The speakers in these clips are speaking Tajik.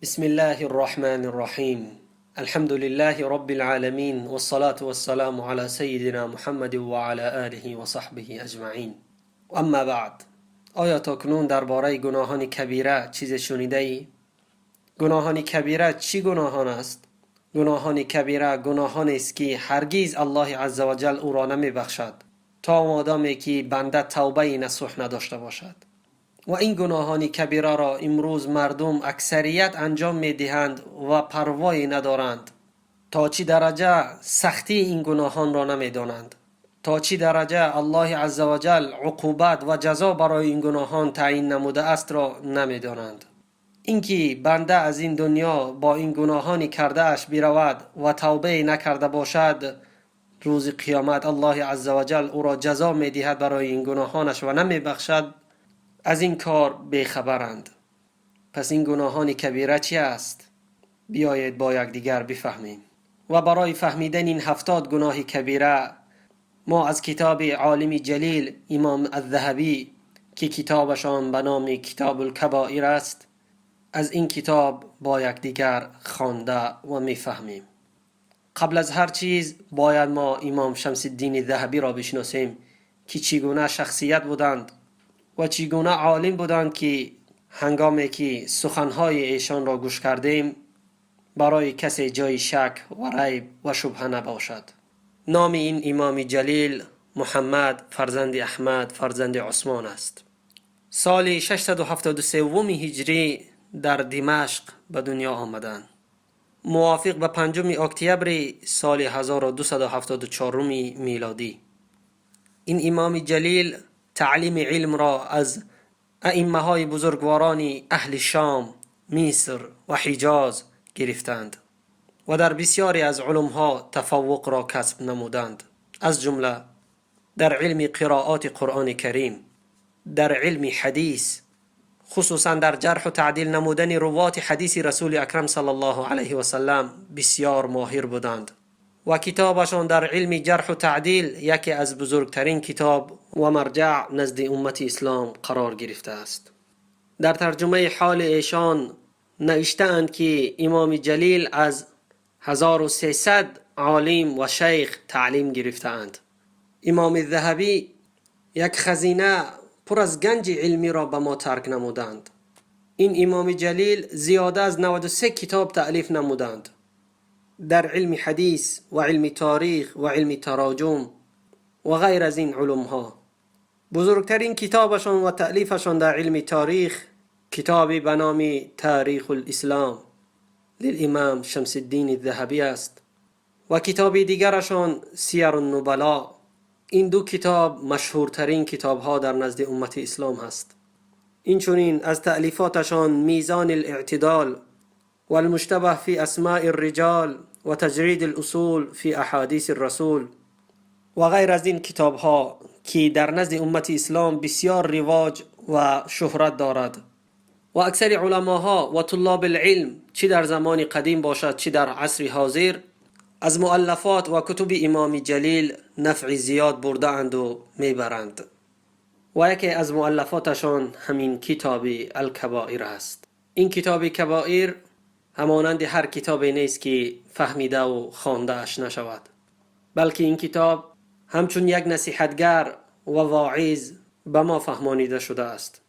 بسم الله الرحمن الرحيم. الحمد لله رب العالمين، والصلاة والسلام على سيدنا محمد وعلى آله وصحبه أجمعين. اما بعد، آیا تا کنون درباره گناهان کبیره چیز شنیده ای؟ گناهان کبیره چی گناهان است؟ گناهان کبیره گناهان است که هرگز الله عزوجل او را نمی بخشد تا مادامی که بنده توبه نصوح نداشته باشد. و این گناهان کبیره را امروز مردم اکثریت انجام می دهند و پروایی ندارند. تا چی درجه سختی این گناهان را نمی دانند، تا چی درجه الله عزوجل عقوبت و جزا برای این گناهان تعیین نموده است را نمی دانند. اینکه بنده از این دنیا با این گناهانی کرده اش برود و توبه نکرده باشد، روز قیامت الله عزوجل او را جزا می دهد برای این گناهانش و نمی بخشد، از این کار بیخبرند. پس این گناهان کبیره چی است؟ بیایید با یکدیگر بفهمیم. و برای فهمیدن این 70 گناه کبیره ما از کتاب عالم جلیل امام الذهبی که کتابشان به نام کتاب الکبائر است، از این کتاب با یکدیگر خوانده و میفهمیم. قبل از هر چیز باید ما امام شمس الدین ذهبی را بشناسیم که چگونه شخصیت بودند و چگونه عالم بودند که هنگامی که سخنهای ایشان را گوش کردیم برای کسی جای شک و ریب و شبهه نباشد. نام این امام جلیل محمد فرزند احمد فرزند عثمان است. سال 673 هجری در دمشق به دنیا آمدند، موافق به 5 اکتبر سال 1274 میلادی. این امام جلیل تعلیم علم را از ائمه های بزرگواران اهل شام، مصر و حجاز گرفتند و در بسیاری از علوم ها تفوق را کسب نمودند، از جمله در علم قرائات قرآن کریم، در علم حدیث، خصوصا در جرح و تعدیل نمودن روات حدیث رسول اکرم صلی الله علیه و سلم بسیار ماهر بودند و کتابشان در علم جرح و تعدیل یکی از بزرگترین کتاب و مرجع نزد امت اسلام قرار گرفته است. در ترجمه حال ایشان نوشته اند که امام جلیل از 1300 عالم و شیخ تعلیم گرفته اند. امام ذهبی یک خزینه پر از گنج علمی را به ما ترک نمودند. این امام جلیل زیاده از 93 کتاب تألیف نمودند در علم حدیث و علم تاریخ و علم تراجم و غیر از این علوم ها. بزرگترین کتابشان و تألیفشان در علم تاریخ کتابی به نام تاریخ الاسلام للامام شمس الدین الذهبی است و کتاب دیگرشان سیر النبلاء. این دو کتاب مشهورترین کتاب ها در نزد امت اسلام هست. اینچنین از تألیفاتشان میزان الاعتدال والمشتبه فی اسماء الرجال و تجرید الاصول فی احادیث الرسول و غیر از این کتاب ها که در نزد امت اسلام بسیار رواج و شهرت دارد و اکثر علماها و طلاب العلم چی در زمان قدیم باشد چی در عصر حاضر از مؤلفات و کتب امام جلیل نفع زیاد برده اند و میبرند و یکی از مؤلفاتشان همین کتاب الکبائر است. این کتاب کبائر همانند هر کتابی نیست که فهمیده و خوانده اش نشود، بلکه این کتاب همچون یک نصیحتگر و واعظ به ما فهمانیده شده است.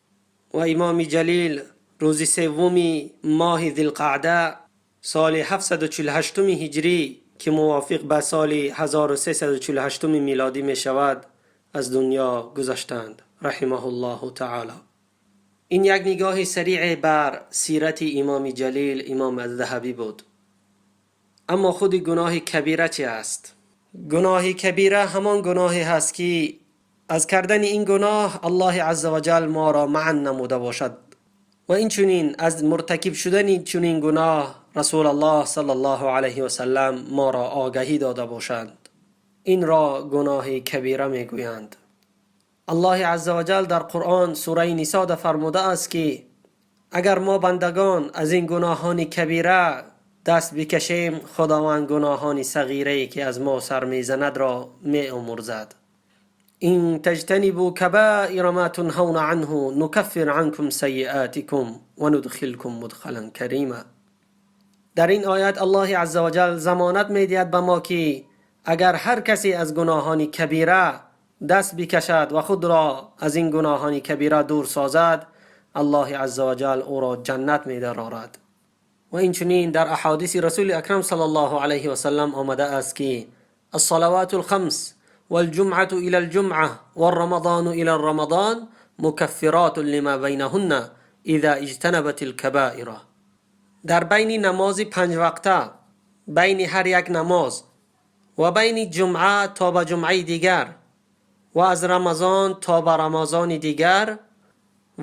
و امام جلیل روز سوم ماه ذی القعده سال 748 هجری که موافق به سال 1348 میلادی می شود از دنیا گذشتند، رحمه الله تعالی. این یک نگاه سریع بر سیرت امام جلیل امام الذهبی بود. اما خود گناه کبیره چه است؟ گناه کبیره همان گناهی هست که از کردن این گناه الله عزوجل ما را منع نموده باشد و این چنین از مرتکب شدن چنین گناه رسول الله صلی الله علیه و سلم ما را آگاهی داده باشند. این را گناه کبیره می گویند. الله عزوجل در قرآن سوره نساء فرموده است که اگر ما بندگان از این گناهان کبیره دست بکشیم، خداوند گناهان صغیره که از ما سر میزند را می آمرزد. إن تجتنبوا كبائر ما تنهون عنه نكفر عنكم سيئاتكم وندخلكم مدخلا كريما. Дар ин оят Аллоҳи азза ва ҷал замонат медиҳад ба мо, ки агар ҳар касе аз гуноҳони кабира даст бикашад ва худро аз ин гуноҳони кабира дур созад, Аллоҳи азза ва ҷал ӯро ҷаннат медарорад. Ва инчунин дар аҳодиси Расули Акрам саллаллоҳу алайҳи васаллам омада аст, ки الصلوات الخمس والجمعة إلى الجمعة والرمضان إلى الرمضان مكفرات لما بينهن إذا اجتنبت الكبائر. Дар байни намози панҷвақта, байни ҳар як намоз ва байни ҷумъа то ба ҷумъаи дигар ва аз Рамазон то ба Рамазони дигар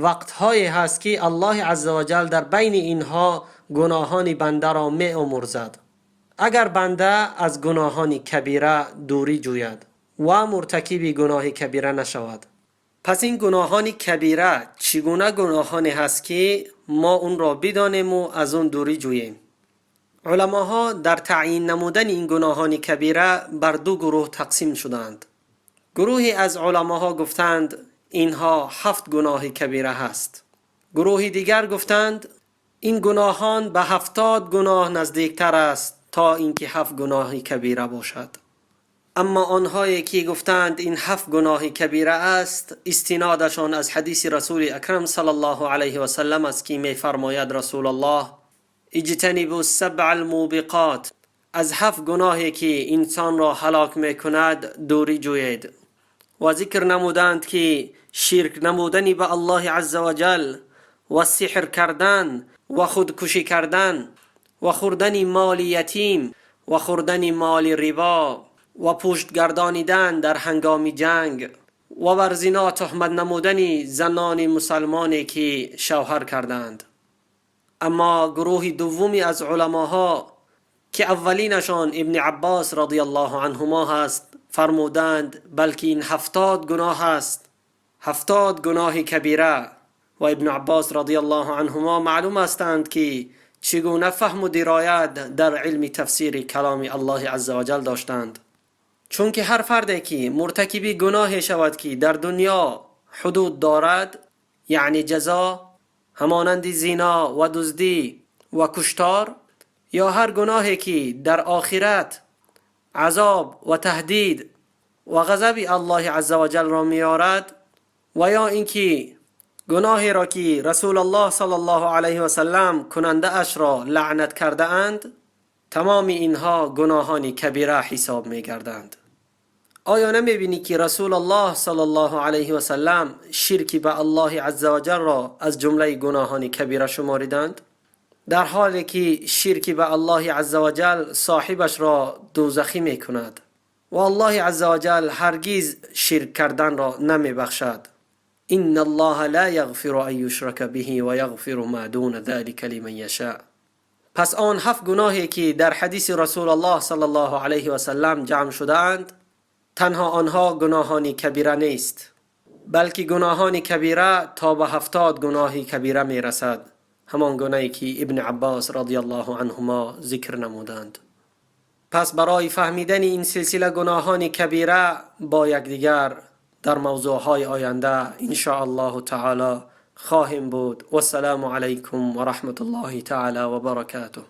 вақтҳое ҳаст, ки Аллоҳи азза ва ҷал дар байни инҳо гуноҳони бандаро меомӯрзад, агар банда аз гуноҳони кабира дурӣ ҷӯяд ва муртакиби гуноҳи кабира нашавад. Пас ин гуноҳони кабира чӣ гуна гуноҳоне ҳаст, ки мо онро бидонему аз он дурӣ ҷӯем? Уламоҳо дар таъйин намудани ин гуноҳони кабира бар ду гурӯҳ тақсим шуданд. Гурӯҳе аз уламоҳо гуфтанд, инҳо ҳафт гуноҳи кабира ҳаст. Гурӯҳи дигар гуфтанд, ин гуноҳон ба 70 гуноҳ наздиктар аст то инки ҳафт гуноҳи кабира бошад. Аммо онҳое ки гуфтанд ин ҳафт гуноҳи кабира аст, истинодашон аз ҳадиси Расули Акрам саллаллоҳу алайҳи васаллам аст, ки мефармояд Расулуллоҳ: اجتنبوا السبع الموبقات. Аз ҳафт гуноҳе ки инсонро ҳалок мекунад дурӣ ҷӯед. Ва зикр намуданд, ки ширк намудани ба Аллоҳи азза ва ҷал ва сиҳр кардан ва худкушӣ кардан ва хӯрдани моли ятим ва хӯрдани моли рибо ва пуштгардонидан дар ҳангоми ҷанг ва бар зино туҳмат намудани занони мусалмоне ки шавҳар карданд. Аммо гурӯҳи дуввуми аз уламоҳо, ки аввалинашон Ибни Аббос радиаллоҳу анҳумо ҳаст, фармуданд, балки ин 70 гуноҳ аст, 70 гуноҳи кабира. Ва Ибни Аббос радиаллоҳу анҳумо маълум ҳастанд, ки чӣ гуна фаҳму дироят дар илми тафсири каломи Аллоҳи азза ва ҷал доштанд. Чунки ҳар фарде ки муртакиби гуноҳе шавад, ки дар дунё ҳудуд дорад, яъне ҷазо, ҳамонанди зино ва дуздӣ ва куштор, ё ҳар гуноҳе ки дар охират азоб ва таҳдид ва ғазаби Аллоҳи азза ва ҷалро меорад, ва ё инки гуноҳеро ки Расулуллоҳ саллаллоҳу алайҳи васаллам кунандаашро лаънат кардаанд, тамоми инҳо гуноҳони кабира ҳисоб мегарданд. Оё намебинӣ, ки Расулуллоҳ саллаллоҳу алайҳи васаллам ширки ба Аллоҳи азза ва ҷалро аз ҷумлаи гуноҳони кабира шумориданд, дар ҳоле ки ширки ба Аллоҳи азза ва ҷал соҳибашро дӯзахӣ мекунад ва Аллоҳи азза ва ҷал ҳаргиз ширк карданро намебахшад. إن الله لا يغفر أن يشرك به ويغفر ما دون ذلك لمن يشاء. Пас он ҳафт гуноҳе ки дар ҳадиси Расулуллоҳ саллаллоҳу алайҳи васаллам ҷамъ шудаанд, танҳо онҳо гуноҳони кабира нест, балки гуноҳони кабира то ба 70 гуноҳи кабира мерасад, ҳамон гунае ки Ибни Аббос радиаллоҳу анҳумо зикр намуданд. Пас барои фаҳмидани ин силсила гуноҳони кабира бо якдигар дар мавзӯъҳои оянда иншоаллоҳу таоло хоҳем буд. Вассалому алайкум ва раҳматуллоҳи таъала ва баракатуҳ.